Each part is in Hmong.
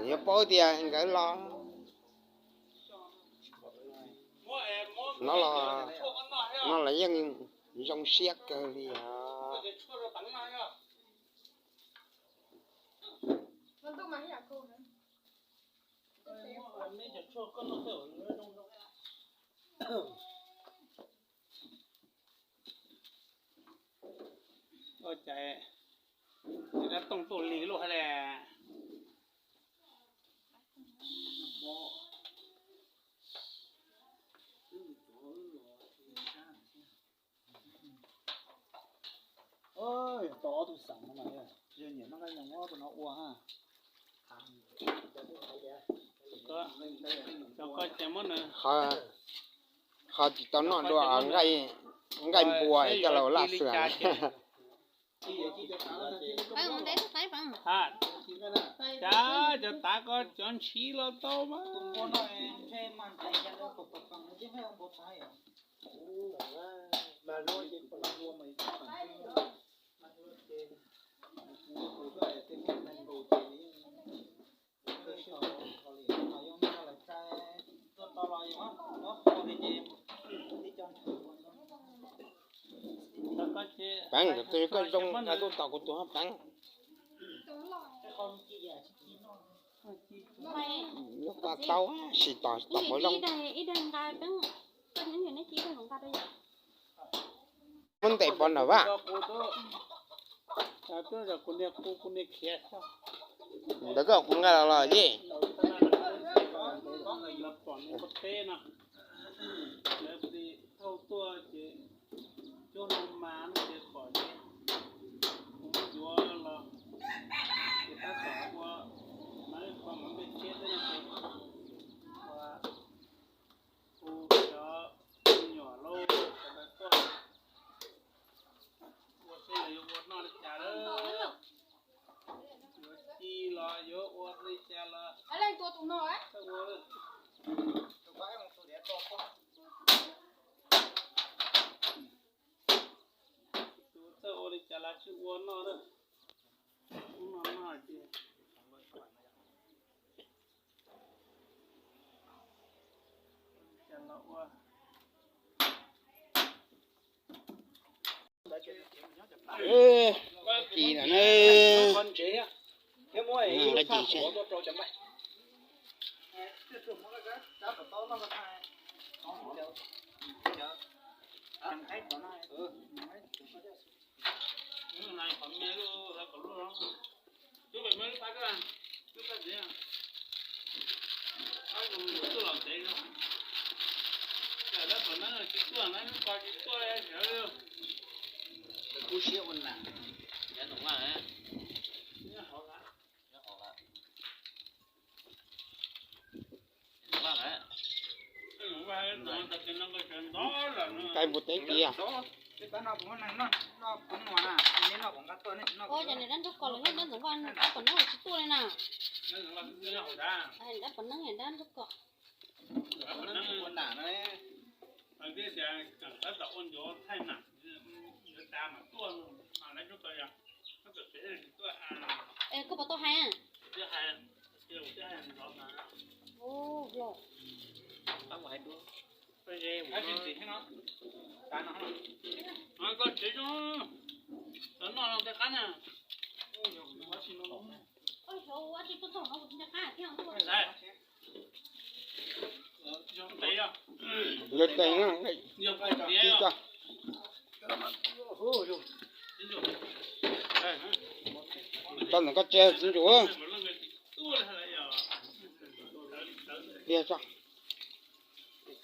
Yuav paub tias nkawd los no los, no los yeej zoo siab kawg li os. Ua cas dab tooj tuaj lig luaj hab le. Tau ob tug xeem no mas, yog nyiam noj nqaij nyoos ob tug no ua ha. Ho tsis tau noj dua nqaij npua coj los laj xwm. Cas cov tav ko cov ntshiv los tau mas. Peev, kuv tus koj zoo nqa tuaj tom kuv tus ho peev. Lub koj tau, sim tom tom qhov zoo. Muab ntes pov nram vaj. Ntawd koj kuv nqa los los yej. Thauj tuaj ces cuag no mas no ces pom ces kuv muab yuav los ces tab tom ua, mas li qhov mas npej tshiab xwb no ces ua, hu cov me nyuam lauj, cov ntawd tuaj ua seb lawv yuav ua noj li cas lawm. Yuav ci los yuav ua li cas los txawj ua, tus txawj ua li cas los tsis ua noj na. Ub, no noj ces Ci lawm na. Nqa ci seb. Kub siab ua nam, yav ntxoov vaj. Nqaij npua teb tiag. Ua cas niam dab ntsuag kos los yog dab ntxoov vaj dab pom neeb tsis tuaj li na? Dab pom neeb niam dab ntsuag kos. Es koj puas tau hais? Koj tsev zoo, noj tej qab na. Tau ntawm koj tsev txiv ntsuv. Tiag tso. Ib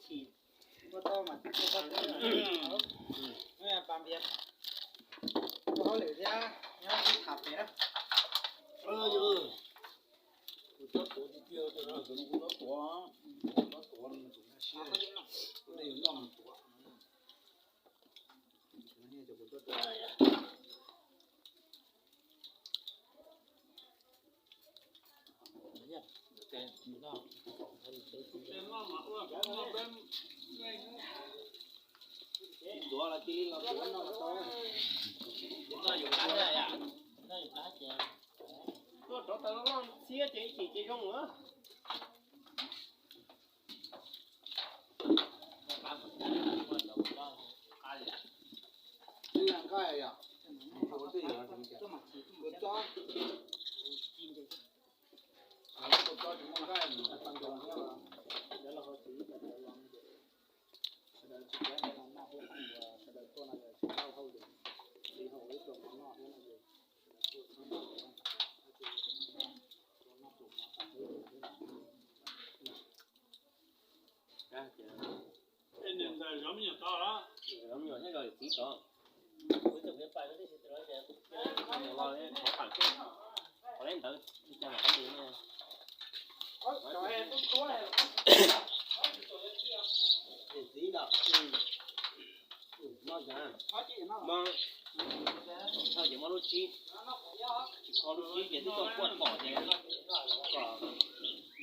chim ua tau mas ua tau, pas npias ua hauj lwm thiab nyob sib tham pem na. Kuv txhob tuav tiag tiag, kuv txhob tuav, txhob tuav, kuv nkag siab, kuv nej yuav noj mus tuav. Tuaj rov tas loj loj txhiab ces ib chim ces zoo lawm. Zov me nyuam tod los? Zov me nyuam thiab zov yawm txiv tod. Qhov ntawd li cas los qhov ntawd. Yawm txiv ntawd. Mo, thawj ces muab lub tsib, tsis kho lub tsib ces twb tuaj kuaj phom ces kom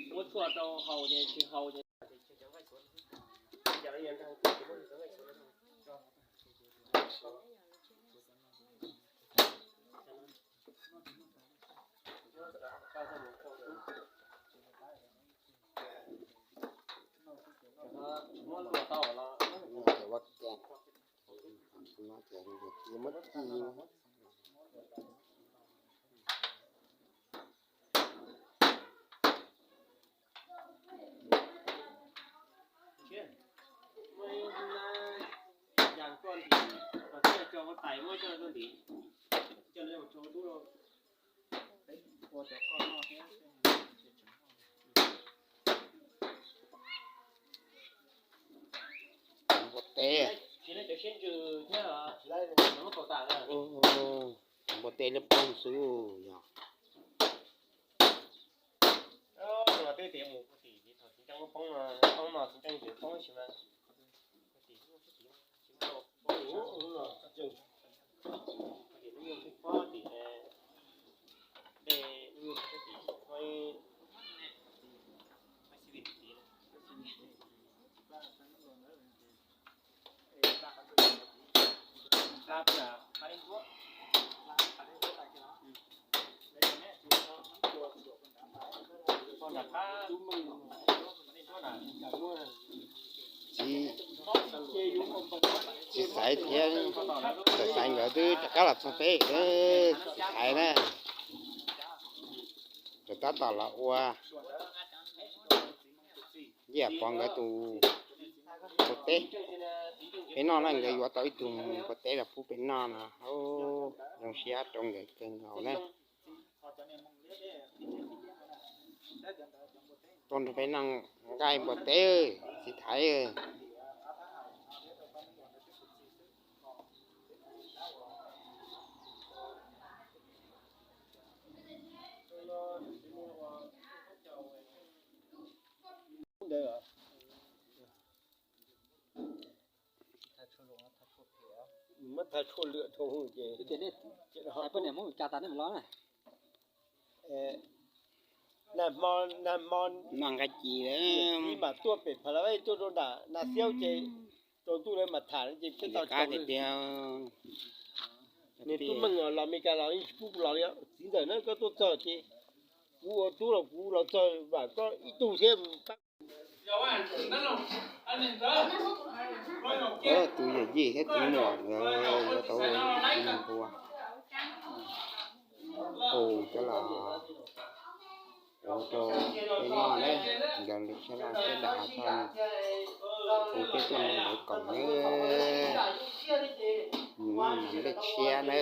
muab tshuaj rau haus ces tsis haus ces. Npua teb. Npua teb lub poob xwb yog. Txiv, txiv Xaiv thiab ntxawm Xaiv nkawd twb rov qab los txog teb, txiv Xaiv na, nkawd tab tom los ua Yaj Pov nkawd tus npua teb peb noj na, nkawd yuav tau ib tug npua teb los pub peb noj no, zoo siab rau nkawd kawg nkaus na. Tuaj nrog peb noj nqaij npua teb, txiv Thaiv. Muab thaj tshuaj lwam rau ces nag hmo, nag hmo noj nqaij ci lawm, mam tuaj pem Pha La Vej tuaj rau nram Nas Xiaub ces tsaus ntuj lawv mam tham ces peb tau qab tiag tiag. Nws tub Meej los Mes Kas los yeej tsis pub kuv los li, txiv ntxawm na koj tuaj txog ces kuv ua tub los kuv los txog vam koj ib tug thiab. Tus yawm yij thiab tus muam nkawd yuav tau npua tus coj los ua rau peb noj na, nkawd li tshaj laj tshaj dam tag, tus peb tuaj nrog nkawd koom na, noj mas nplej tshiab na.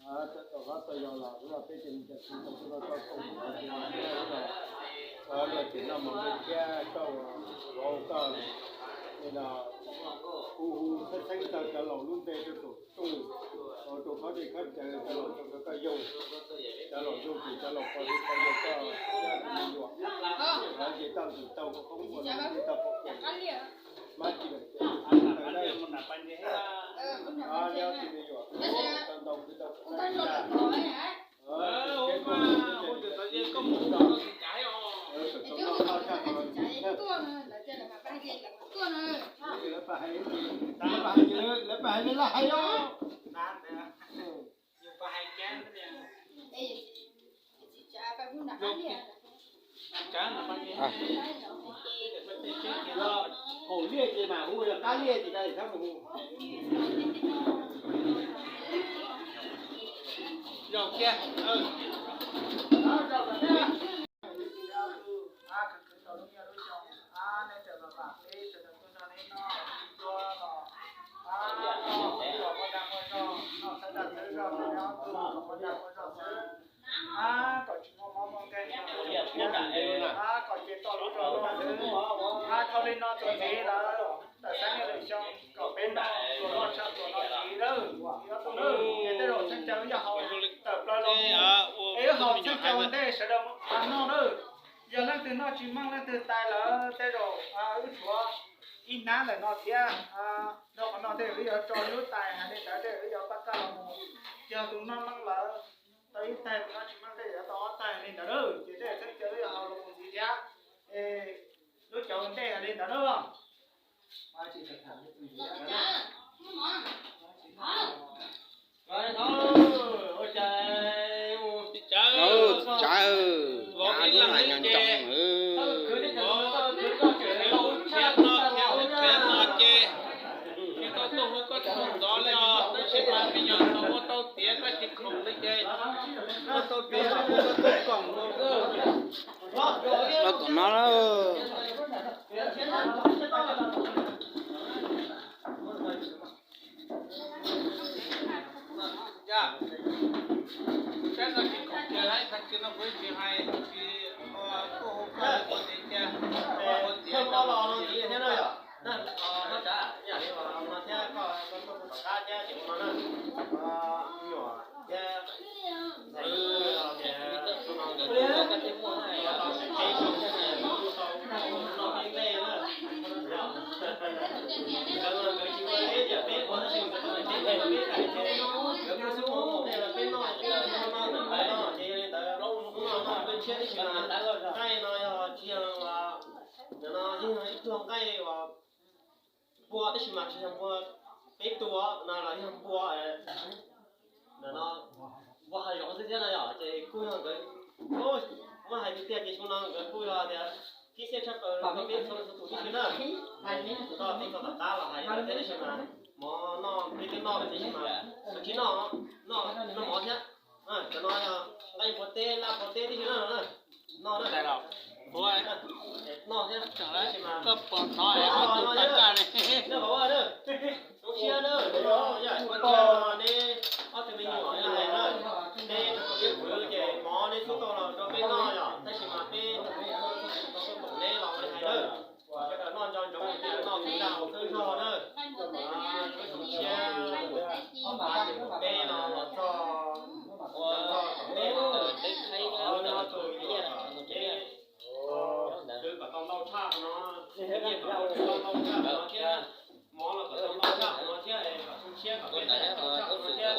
Tau hlob tau yau los lub no peb cov niam cov txiv tau tuaj noj txoj koob hmoov los, lub no ces noj mov noj thiab koj vauv koj li no, hu hu txheeb txheeb tawm cov laus lub npe rau saum rooj, rau qhov dej qhov cawv cov laus rau koj yoog, cov laus yoog ces cov laus pov hwm koj yoog koj me nyuam, ces tau ntawm tau koj qoob ua los tau pov hwm, mab tsis lawm ces tawm dawb, nyob tsis me nyuam, tau ntau kwv tau lawv pab hais lawv laj hais os. Haum liaj ces mas hu yog qab liaj ces hu. Zaum kiag. Khwv khwv tau lub nyob lub xyoo, nej tseem los vam peb sawv daws tuaj nrog neb noj ua los, noj ua dag ua zog, noj thawj dag thawj zog, noj ua dag ua zog xwb. Ab, kom tsis muaj mob muaj nkeeg, ab, kom ces toj lub zog loj xwb. Ab, dhau li no txuas ntxiv lawm, tawm xeeb lwm xyoo kom peb noj txuas noj tshaj txuas noj ntxiv lawm. Ces tej zaum txheej caw wb yog haus tawm plaws los, es wb haus txheej caw ua ntej sawv daws mam noj nawb. Yog leej twg noj tsis meej leej twg tais lawm tej zaum wb tshuav ib hnab ntawm no thiab. Dhau qhov no tej zaum wb yuav tso lub tais hais li ntawd tej zaum wb yuav pab kaj los mus. Yog tus noj meej lawm tau ib tais, tus noj tsis meej tej zaum yuav tau ob tais li ntawd na. Ces tej zaum txheej caw wb yuav haus los mus ntxiv thiab. Es lub cov ua ntej hais li ntawd na. Tsis tsaw, nyob nco ntsoov, khiav no, khiav ub khiav no ces, tsis tau tuaj hu koj txog ntxov li os, tab sis mas me nyuam tau ua tau tiav koj tsis khoom li ces, koj tau tso koj tub koom mus. Los tom no lawm. Saib no tsis khoom tiag, tag kis no kuv tsis hais, tsis tuaj hu koj ua tiav tiag, ua tiav los no thiab na yom. No tsa, yam li no thiab koj tuaj tom qab thiab ces ua no na. Nyuam thiab Nqaij no yog tsis yog, ntawm no yeej yog ib tug nqaij uas npua tab sis mas tsis yog npua peb tu no los yog npua, ntawm no npua hav zoov xwb thiab no yom, ces kuj yog nkawd, muab hais tiag tiag ces xyoo no nkawd kuj yog tias khib xiab tshaj plaws rau peb txhua leej txhua tus tib si na. Txog tom qab los hais yog thiab tab sis mas mov noj peb twb noj lawm tab sis mas tsis noj, noj noj mov thiab. Cov no yog nqaij npua teb, laj npua teb tib si na. Noj na, noj thiab, tab sis mas koj pom hnov es ob tug pab kaj li. Zoo siab na, yog ua tsaug neb ob tug me nyuam hais na, neb rau peb kwv ces mov neb xub tau los rau peb noj yom, tab sis mas peb tau tuaj koom neb los hais na. Sawv daws noj nco ntsoov tias noj txhua dag haus txhua zog na. Zoo siab peb no los txog, los txog tom peb no, tus me nyuam kom neb khwv kom tau ntau tshaj no, nyiaj kom tau ntau tshaj no thiab, mov los kom tau ntau tshaj no thiab, kom zoo siab kom peb tau ntau tshaj no thiab.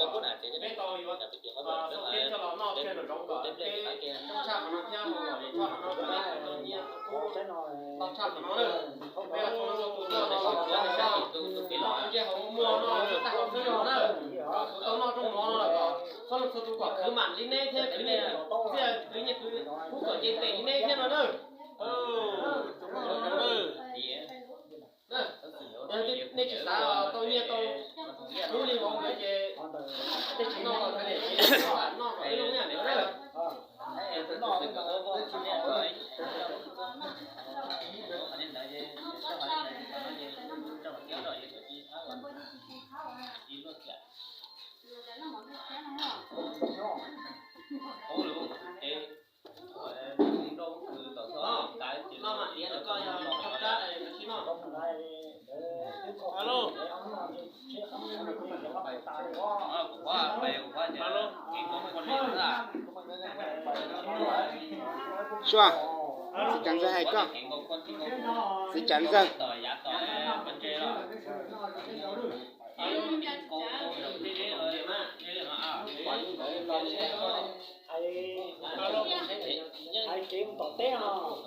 Peb tau yuav xauj tiab coj los noj kiag nram zoov kom peb coob tshaj qhov no thiab, mus kom tshaj qhov no kom peb tau nyiaj tau kub ntau tshaj qhov no na. Peb txhua leej txhua tus noj, noj ntsej haus muag, noj tag haus xwb zog na. Kuv tau noj rooj mov no los kom txhua leej txhua tus kom khwv mam li neb thiab, khwv nyiaj khwv txiaj, khwv nyiaj khwv kub kom nce tes li neb thiab no na. Nej tsis xav tau nyiaj tau kub li vauv nkawd ces nej tsis noj los thov niam txiv noj kom ib lub nyiaj na. Tuaj, txiv Tsav Ntxawg hais koj. Txiv Tsav Ntxawg. Hais kev mus tom teb os.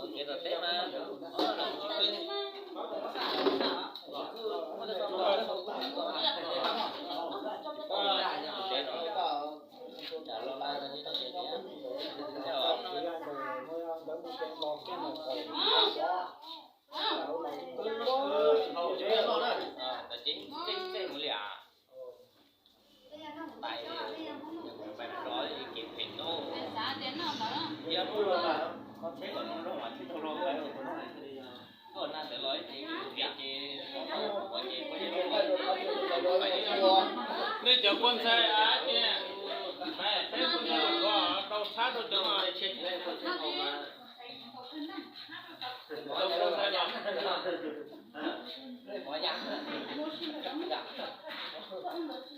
Nej cov kua ntxhais, peb kuv nim los rau txhab rau cov no. Cov kua ntxhais los.